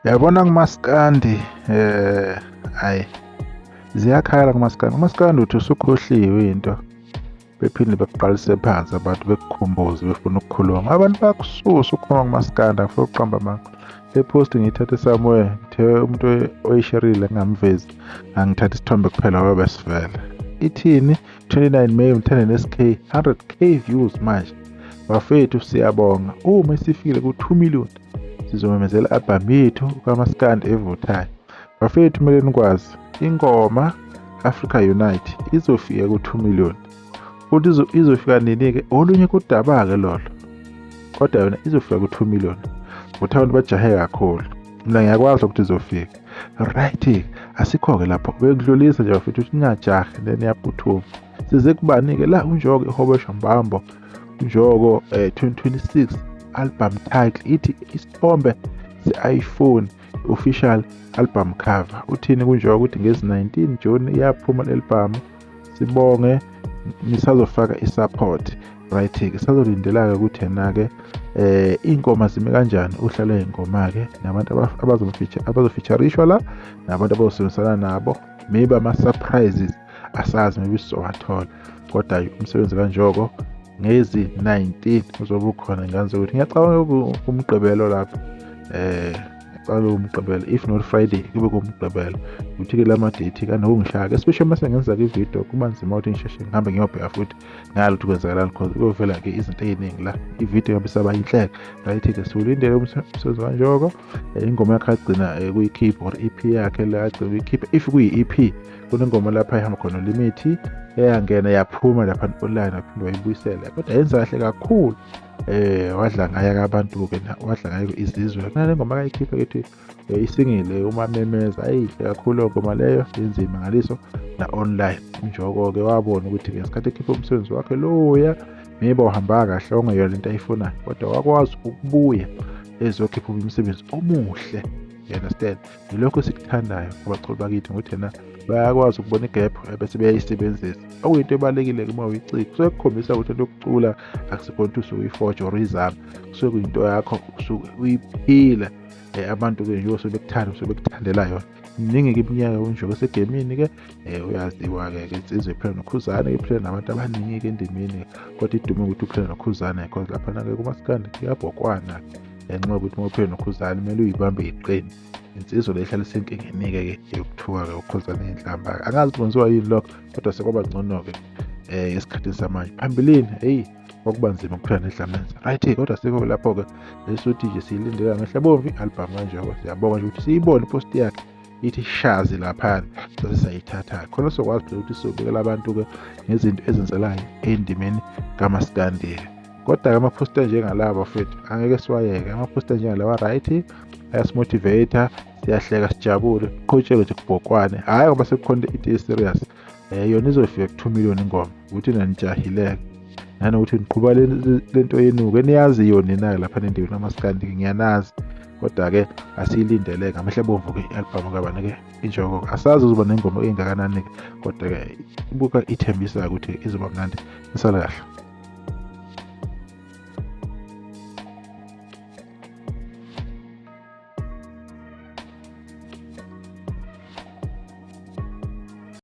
Yabona kumaskandi ayi ziyakhala kumaskandi. Umaskandi uthi usukhohliwe into bephinde bekuqalise phansi abantu bekukhumbuze befuna ukukhuluma. Abantu bayakususa ukukhuluma kumaskandi, angifuni ukuqamba amanga. Le post ngiyithathe somewhere, ngithe umuntu oyisherile ngingamvezi, angithatha isithombe kuphela ngoba besivele. Ithini? 29 May Mthande ne-SK 100K views manje. Bafethu siyabonga. Uma isifikile ku-2 million sizomemezela album yethu kaMaskandi evuthayo. Bafethu kumele nikwazi ingoma Africa Unite izofika ku-2 million. Futhi izofika nini-ke? Olunye kudaba-ke lolo. Kodwa yona izofika ku-2 million. Ukuthi abantu bajahe kakhulu. Mina ngiyakwazi ukuthi izofika. Right, asikho-ke lapho. Bekudlulisa nje bafethu ukuthi ningajahi then iyaphuthuma. Size kubani-ke la uNjoko ihobesha mbambo. Njoko 2026 album title ithi isithombe se-iPhone official album cover. Uthini kuNjoko? Ukuthi ngezi 19 June iyaphuma le-album. Sibonge nisazofaka i-support. Right-ke sazolindela-ke ukuthi yena-ke iy'ngoma zime kanjani, uhla lwey'ngoma-ke nabantu abazofeaturishwa la nabantu abazosebenzisana nabo, maybe ama-surprises asazi, maybe sizowathola. Kodwa umsebenzi kaNjoko ngezi 19 uzobe ukhona, nganze ukuthi ngiyacabanga kumgqibelo lapho, ngicabanga umgqibelo, if not Friday kube kumgqibelo. Ukuthi-ke lama date kanokungishaya, especially uma sengenza-ke ividiyo kuba nzima ukuthi ngisheshe ngihambe ngiyobheka futhi ngalo ukuthi kwenzakalani, because kuyovela-ke izinto ey'ningi la, ividiyo ngabe isaba yinhleke. Right-ke siwulindele umsebenzi kaNjoko. Ingoma yakhe agcina kuyikhipha or EP yakhe la agcina kuyikhipha, if kuyi-EP kunengoma lapha ihamba khona limithi eyangena yaphuma lapha online waphinde wayibuyisela, kodwa yenza kahle kakhulu. Wadla ngayo abantu-ke, wadla ngayo izizwe. Kunale ngoma akayikhipha ethi isingile umamemeza, ayihle kakhulu leyo ngoma leyo, yenza imangaliso na-online. UNjoko-ke wabona ukuthi ngesikhathi ekhipha umsebenzi wakhe loya maybe uhamba kahle ongeyona into ayifunayo, kodwa wakwazi ukubuya ezokhipha umsebenzi omuhle. You understand? Yilokho esikuthandayo abaculi bakithi, ukuthi yena bayakwazi ukubona igap bese beyayisebenzisa, okuyinto ebalulekile-ke uma uyiciko. Kusuke kukhombisa ukuthi into yokucula akusikhona ukuthi usuke uyifoje or uyizame, kusuke kuyinto yakho, usuke uyiphila. Abantu-ke njengoba suke bekuthanda, suke bekuthandela yona. Miningi-ke iminyaka uNjoko esegemini-ke, uyaziwa-ke ke insizwa ephila noKhuzane, iphila nabantu abaningi-ke endimeni, kodwa idume ukuthi uphila noKhuzane because laphana-ke kumaskandi kuyabhokwana ngenxa yokuthi uma uphila noKhuzane kumele uyibambe iqini. Insizwa le ihlala isenkingeni-ke ke yokuthuka-ke uKhuzane iy'nhlamba. Angazi kwenziwa yini lokho, kodwa sekwaba ngcono-ke esikhathini samanje. Phambilini eyi kwakuba nzima ukuphila nedlamenza. Right, kodwa sikho lapho-ke esuthi nje siyilindela ngamehlo abomvu i-album kaNjoko. Siyabonga nje ukuthi siyibone ipost yakhe ithi shazi laphana, sase sayithatha khona sokwazi phela ukuthi sizobikela abantu-ke ngezinto ezenzelayo endimeni kamaskandi. Kodwa-ke amaphosta njengalaba bafethu angeke siwayeke, amaphosta njengalawa right ayasimotivate, siyahleka sijabule, qhutsheke nje kubhokwane. Hhayi ngoba sekukhona into e-serious, yona izofika ku-2 million ingoma, ukuthi nanijahileke nanokuthi niqhuba lento yenuke eniyaziyo nina-ke lapha nendimeni kamaskandi, ngiyanazi. Kodwa-ke asiyilindele ngamehlo abomvu-ke i-album kabani-ke iNjoko. Asazi uzoba nengoma engakanani-ke, kodwa-ke ibuka ithembisa ukuthi izoba mnandi. Nisale kahle.